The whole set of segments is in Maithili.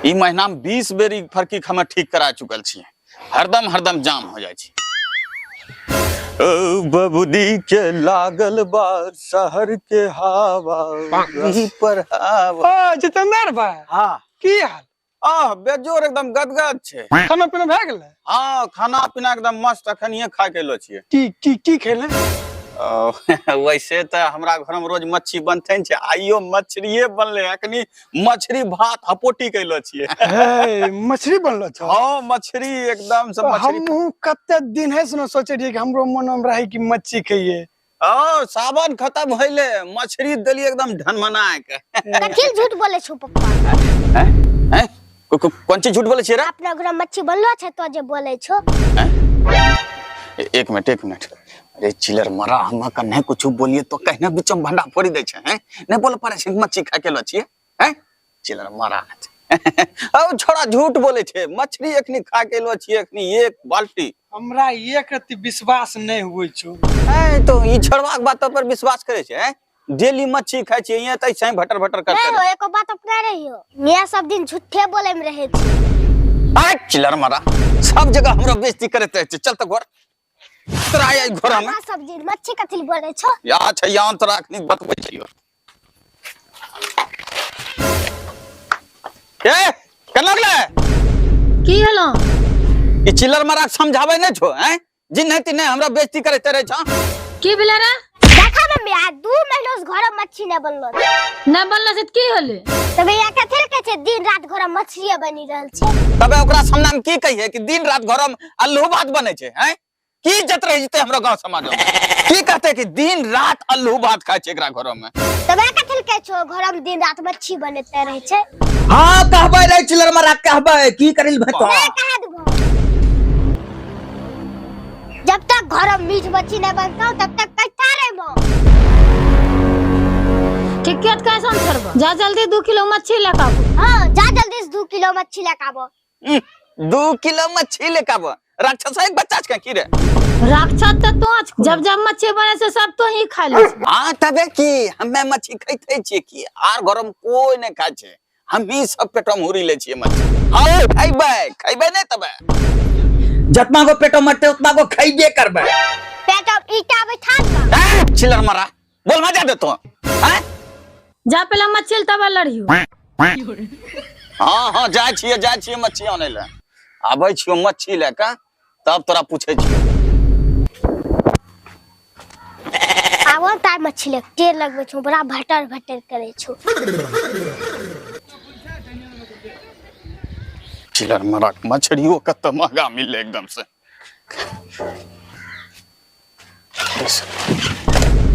ई महीना में 20 बेर ई फरकी हमे ठीक करा चुकल छियै, हरदम हरदम जाम हो जाइ छै। ओ बबुदी के लागल बा शहर के हवा वही पर हवा। ओ जितेंद्र भाई। हाँ। की हाल? आह, बेजोर, एकदम गदगद छै। खाना पीना भए गेलै? हाँ, खाना पीना एकदम मस्त, अखनिये खा के एलो छियै। की की की खेले? ओ, वैसे तऽ हमरा घर में रोज मच्छी बनते ने छै, आइयो मछलिए बनले, अखनी मछली भात हपोटी के एलो छियै। हे, मछली बनलो छौ? हाँ, मछली एकदम से मछली। हमहूँ कते दिन है सुनो सोचे रहियै कि हमरो मन में रहे कि मच्छी खइए। ओ सावन खत्म होइले मछली देलिए एकदम ढनमना के। कथी झूठ बोले छौ पप्पा? हैं हैं, कोन चीज झूठ बोले छियै रे? अपना घर मच्छी बनलो छै तो जे बोले छौ। हैं? एक मिनट एक मिनट, अरे चिलर मरा, हम कन्हे कुछ बोलिए तो कहने बीच में भंडा फोड़ी दै छै। हैं, नहीं बोल पारे छै मच्छी खा के लो छियै। हैं चिलर मरा, औ छोड़ा झूठ बोले छै, मछली एखनी खा के लो छियै एखनी एक बाल्टी। हमरा एक रत्ती विश्वास नहीं हुए छौ। हैं, तो ई छोड़वा के बात पर विश्वास करे छै? हैं, डेली मच्छी खाय छियै, यहाँ तऽ ऐसे भटर भटर करते नहीं हो, रहे। एको बात अपना रहियो मियां सब दिन झूठे बोले में रहे छी। आय चिलर मरा, सब जगह हमरा बेइज्जती करैत रहै छै। चल तऽ घर तोरा आइ घर में आधा सब दिन मच्छी कथी बोले छौ? या छै यहाँ तोरा अखनी बतबै छियो। ए केना गेलै? की हेलो? ई चिल्लर मारा के समझाबै नहि छो? हैं, जिन नहीं तिन हमरा बेइज्जती करैत रहै छौ। की भेलै रे? देखा मम्मी, आ 2 महीना से घर में मच्छी नहीं बनलो छै। नहि बनलो छै तऽ की होलै? तबे यहाँ कथी ले कहै छै दिन रात घर में मछलिए बनी रहल छै? तबे ओकरा सामने में की कहिए कि दिन रात घर में अल्लू भात बनै छै? हैं, की इज्जत रह जते हमरा गांव समाज में? की कहते कि दिन रात अल्लू भात खाय छै एकरा घर में? तबे कथी ले कहै छौ घर में दिन रात मच्छी बनैते रहै छै? हाँ कहबै रे चिलर मरा, कहबै की करिल भाई तो? नहीं कहा देबो, जब तक घर में मीट मच्छी नहीं बनता तब तक कैठा रहबो। ठीक है, कैसन छोड़बो, जा जल्दी 2 किलो मच्छी लए के आबो। हाँ, जा जल्दी से 2 किलो मच्छी लेके आबो। 2 किलो मच्छी लेके आबो? राक्षस एक बच्चा छै की रे? राक्षस तऽ तों छ, जब जब मच्छी बने छै सब तो ही खा ले। हाँ तबे की, हमे मच्छी खाइते छियै की, आर घर में कोई नहीं खाय छै, हम ही सब पेटो में हुरी ले छियै मच्छी। हाँ खैबै, खैबै नहीं तबे जतना गो पेटो मरते उतना गो खैबे करबै। पेटो में ईटा बैठा दे। हैं चिल्लर मरा, बोल मजा दे तो। हैं जा पहले मच्छी तब लड़ियो। हाँ हाँ, जाय छियै, जाय छियै मच्छी आनै ले, आबै छियो मच्छी ले के तब तोरा पूछै छियो। आबो तार मच्छी ले तेल लगबै छौ, बड़ा भटर भटर करै छौ। चिलर मरा, मछलियो कत महंगा मिलले एकदम से।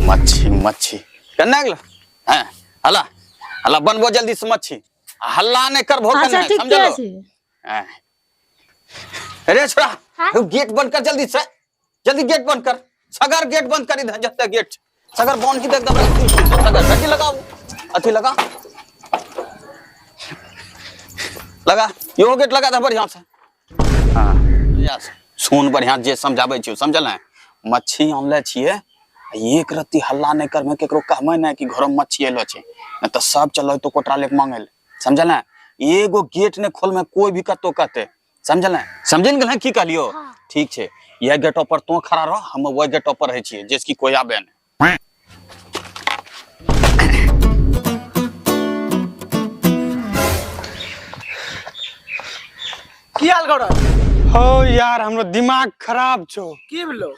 मच्छी मच्छी केना गेलो? हैं हला हला बनबो जल्दी से मच्छी, आ हल्ला नहीं करबो। अच्छा कन्ने ठीक समझलो? छै। हैं। अरे छोड़ा। हाँ? गेट बंद कर जल्दी से, जल्दी गेट बंद कर, सगर गेट बंद कर, इधर जते गेट सगर बंद की एकदम सगर घंटी लगाओ, अथी लगा लगा, यो गेट लगा दे बढ़िया से। हाँ यस, सुन बढ़िया जे समझाबै छियौ, समझल है? मच्छी आनले छियै, एक रत्ती हल्ला नहीं करमे, केकरो कहबै नहीं कि घर में मच्छी एलो छै, नहीं तो सब चलो तो कोटरा लेके मांगे ले, समझल है? एगो गेट नहीं खोलमे कोई भी कतो कहते, समझल है? समझि ने गेल की कहलियो? हाँ। ठीक छै, यह गेट पर तू खड़ा रह, हम वही गेट पर रहै छियै, जैसे कि कोई आबे नहीं। की हाल गौरव? हो यार, हमरो दिमाग खराब छौ। की भेलो?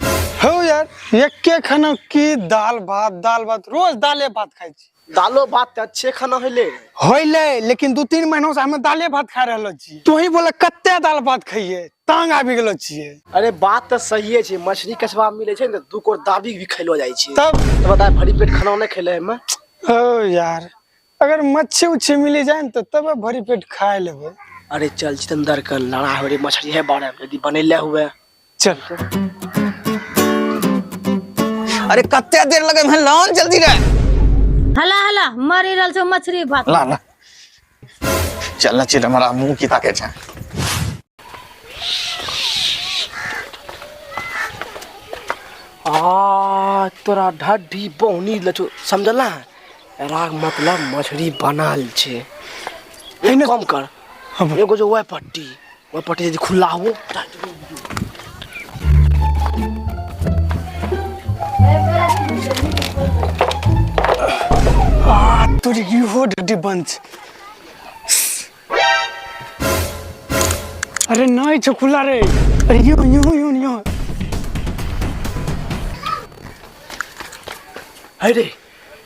हो यार, एके खाना की दाल भात, दाल भात, रोज दाले भात खाइ छी। दालो भात तऽ अच्छे खाना होइले। होइले, लेकिन 2-3 महीना से हमे दाले भात खा रहलो छी। तू ही बोले कते दाल भात खाइए, तंग आबि गेलो छियै। अरे बात तऽ सहिए छै, मछली कछबा मिले छै ने 2 कोर दाबी भी खैलो जाइ छै। तब तऽ बता भरी पेट खाना नहि खेले हमे। हो यार, अगर मच्छी उच्छी मिली जाए ने तो तब भरी पेट खाए लेबै। अरे चल जितेंद्र के लड़ा हो रे मछली है बारे में, यदि बनेले हुए। चल। अरे कते देर लगे है, लान जल्दी रे। हला हला मरी रहल छौ मछली भात। ला ला चल ना, चिल हमारा मुंह की ताके छे। आ तोरा ढड्ढी बहुनी लचो समझला राग मतलब मछली बनल छे। एक कम कर, एगो जो वह पट्टी, वह पट्टी यदि खुला हो। आ तोरी इहो ढड्ढी बंद छै। अरे नहीं छो खुला रे। अरे यो यो यो यो। अरे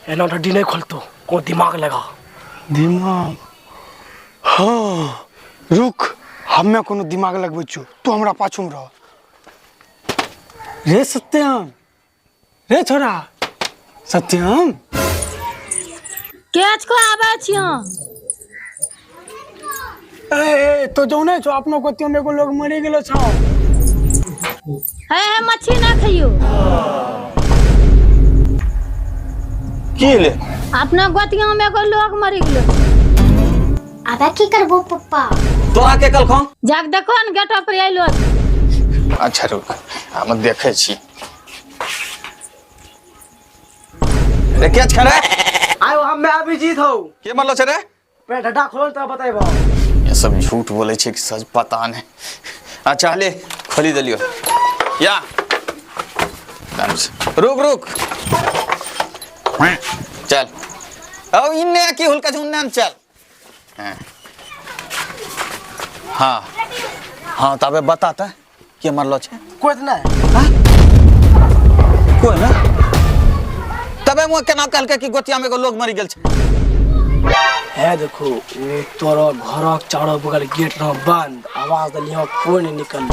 एना ढड्ढी नहीं खोलतो, को दिमाग लगा। दिमाग? हाँ रुक, हमें कोनो दिमाग लगबै छौ, तू हमरा पाछू में रह। रे सत्यम, रे छोरा सत्यम, केच को आबै छियो। ए ए तो जो नहीं छो अपनो गोतियो में एगो लोग मरी गेलो छौ। हे हे मच्छी ना खइयो। की ले? अपना गोतियो में एगो लोग मरी गेलो। आबे की करबो पप्पा? तोरा के कहलखौ? जाक देखो न गेट पर आइलो। अच्छा रुक, हम देखै छी। रे के छ रे? आयो हम अभिजीत हौ। के मरलो छ रे? पे ढड्ढा खोल त बतेबो। ये सब झूठ बोले छे कि सच पता नहीं। अच्छा ले खोली देलियो। या रुक रुक चल। औ इन्ने की हुलका छ उन्ने चल। हाँ हाँ तबे बता त के मरलो छे? कोई त नहीं। कोई ना? तबे मुआ केना कहलकै कि गोतिया में एगो लोग मरि गेल छे? है देखो वो तोरा घरक चारो बगल गेट रह बंद, आवाज देलियो कोई नहीं निकल।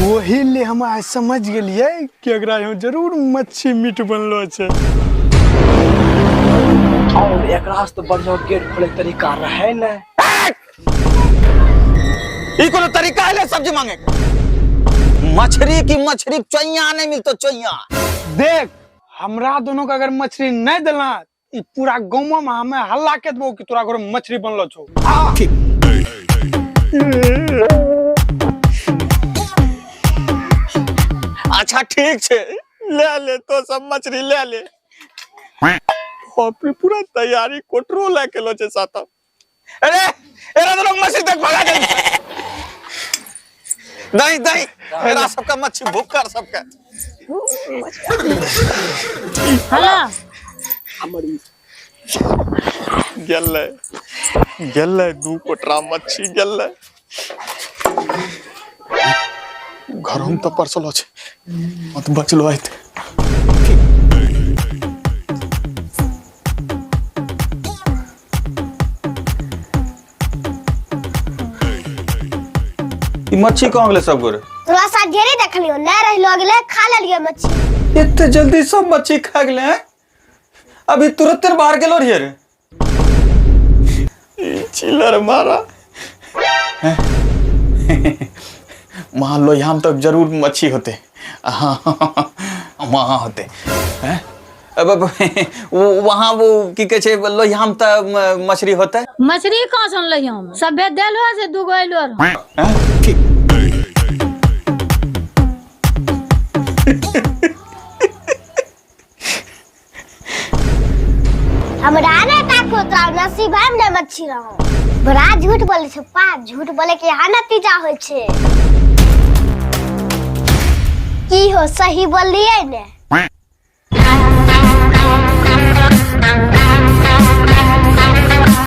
वही ले हम आज समझ गेलिए कि एकरा यहाँ जरूर मच्छी मीट बनलो छे। और एकरा से तो बढ़िया गेट खोले के तरीका रहे न। ई कोनो तरीका है ले सब्जी मांगे के? मछली की मछली चोइया नहीं मिलतो चोइया। देख हमरा दोनों के अगर मछली नहीं देला ई पूरा गांव में हमें हल्ला के देबो कि तोरा घर में मछली बनलो छौ। अच्छा ठीक छे, ले ले तो सब मछली ले ले। बाप रे पूरा तैयारी कोटरो ले के लो छे साथ। अरे एरा तो लोग मछली तक भगा दे। नहीं नहीं एरा सबका मच्छी भूखर सबका। हेलो गेलै गेलै दू कोटरा मच्छी गेलै। घरों तो परसलो छे मत बचलो आइत। ई मच्छी कहाँ गेलै सब गोरे? तोरा साथ ढेरे देखलियो, नहीं रहलो गेलै खा लेलियो मच्छी। एते जल्दी सब मच्छी खा गेलै हैं? अभी तुरंत बाहर गेलो रहिए रे। ई चिल्लर मारा। वहाँ लोहिया में तो जरूर मच्छी होते। वहाँ होते हैं? अब वहाँ वो की कहै छै लोहिया में तो मछली होते। मछली कहाँ से लोहिया में? सबे देलो से दूगो अइलो रहो। हमरा ने ताको तोरा नसीब है ने मच्छी रहो। बड़ा झूठ बोले छे पा, झूठ बोले के यहाँ नतीजा होय छे। की हो सही बोलिए ने?